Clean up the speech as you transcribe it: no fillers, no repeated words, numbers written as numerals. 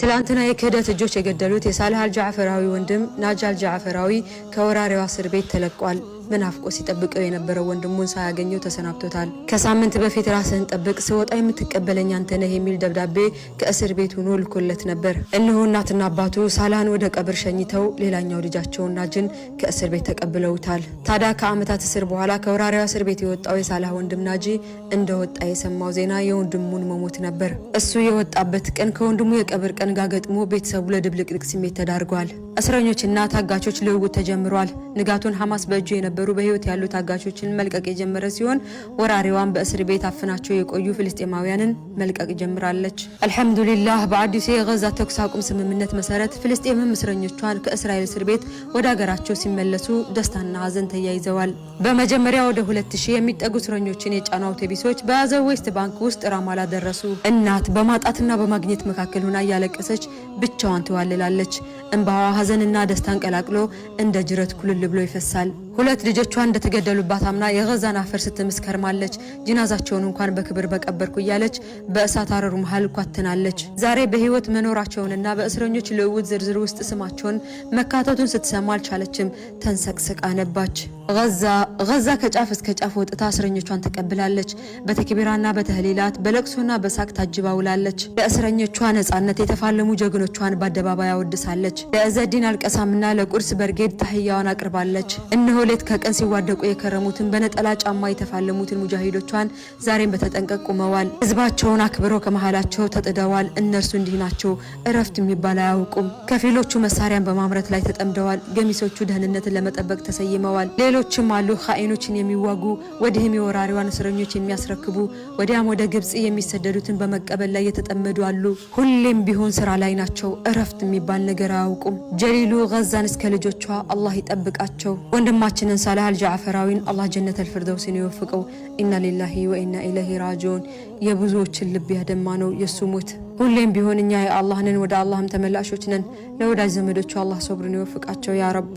ትላንትና የክህደት እጆች የገደሉት የሳልህ አልጃዕፈራዊ ወንድም ናጅ አልጃዕፈራዊ ከወራሪዋ እስር ቤት ተለቋል። ምናፍቆ ሲጠብቀው የነበረው ወንድሙን ሳያገኘው ተሰናብቶታል። ከሳምንት በፊት "ራስህን ጠብቅ፣ ስወጣ የምትቀበለኝ አንተ ነህ" የሚል ደብዳቤ ከእስር ቤት ሆኖ ልኮለት ነበር። እነሆ እናትና አባቱ ሳላህን ወደ ቀብር ሸኝተው ሌላኛው ልጃቸውን ናጅን ከእስር ቤት ተቀብለውታል። ታዲያ ከዓመታት እስር በኋላ ከወራሪዋ እስር ቤት የወጣው የሳላህ ወንድም ናጂ እንደወጣ የሰማው ዜና የወንድሙን መሞት ነበር። እሱ የወጣበት ቀን ከወንድሙ የቀብር ቀን ጋር ገጥሞ ቤተሰቡ ለድብልቅልቅ ስሜት ተዳርጓል። እስረኞችና ታጋቾች ልውውጥ ተጀምሯል። ንጋቱን ሐማስ በእጁ የነበሩ በህይወት ያሉ ታጋቾችን መልቀቅ የጀመረ ሲሆን ወራሪዋን በእስር ቤት አፍናቸው የቆዩ ፍልስጤማውያንን መልቀቅ ጀምራለች። አልሐምዱሊላህ፣ በአዲሱ የጋዛ ተኩስ አቁም ስምምነት መሰረት ፍልስጤምም እስረኞቿን ከእስራኤል እስር ቤት ወደ ሀገራቸው ሲመለሱ ደስታና ሀዘን ተያይዘዋል። በመጀመሪያ ወደ 2000 የሚጠጉ እስረኞችን የጫኑ አውቶቡሶች በያዘው ዌስት ባንክ ውስጥ ራማላ ደረሱ። እናት በማጣትና በማግኘት መካከል ሆና እያለቀሰች ብቻዋን ትዋልላለች። እንባዋ ሀዘንና ደስታን ቀላቅሎ እንደ ጅረት ኩልል ብሎ ይፈሳል። ሁለት ልጆቿ እንደተገደሉባት አምና የጋዛን አፈር ስትምስ ከርማለች። ጅናዛቸውን እንኳን በክብር በቀበርኩ እያለች በእሳት አረሩ መሃል ኳትናለች። ዛሬ በህይወት መኖራቸውንና በእስረኞች ልውውጥ ዝርዝር ውስጥ ስማቸውን መካተቱን ስትሰማ አልቻለችም። ተንሰቅስቃ አነባች። ጋዛ ጋዛ ከጫፍ እስከ ጫፍ ወጥታ እስረኞቿን ተቀብላለች። በተክቢራና በተህሊላት፣ በለቅሶና በሳቅ ታጅባ ውላለች። ለእስረኞቿ ነጻነት የተፋለሙ ጀግኖቿን በአደባባይ አወድሳለች። ለእዘዲን አልቀሳምና ለቁድስ ብርጌድ ታህያዋን አቅርባለች። እነሆ ሌት ከቀን ሲዋደቁ የከረሙትን፣ በነጠላ ጫማ የተፋለሙትን ሙጃሂዶቿን ዛሬም በተጠንቀቅ ቆመዋል። ህዝባቸውን አክብረው ከመሃላቸው ተጥደዋል። እነርሱ እንዲህ ናቸው፣ እረፍት የሚባል አያውቁም። ከፊሎቹ መሳሪያን በማምረት ላይ ተጠምደዋል። ገሚሶቹ ደህንነትን ለመጠበቅ ተሰይመዋል። ሌሎችም አሉ፣ ኻኢኖችን የሚዋጉ፣ ወዲህም የወራሪዋን እስረኞች የሚያስረክቡ፣ ወዲያም ወደ ግብጽ የሚሰደዱትን በመቀበል ላይ የተጠመዱ አሉ። ሁሌም ቢሆን ስራ ላይ ናቸው። እረፍት የሚባል ነገር አያውቁም። ጀሊሉ ጋዛን እስከ ልጆቿ አላህ ይጠብቃቸው። ወንድማችንን ሳላህ አልጃዕፈራዊን አላህ ጀነተል ፊርደውስን ይወፍቀው። ኢና ሊላሂ ወኢና ኢለይሂ ራጂዑን። የብዙዎችን ልብ ያደማ ነው የሱ ሞት። ሁሌም ቢሆን እኛ የአላህ ነን፣ ወደ አላህም ተመላሾች ነን። ለወዳጅ ዘመዶቹ አላህ ሶብርን ይወፍቃቸው ያ ረብ።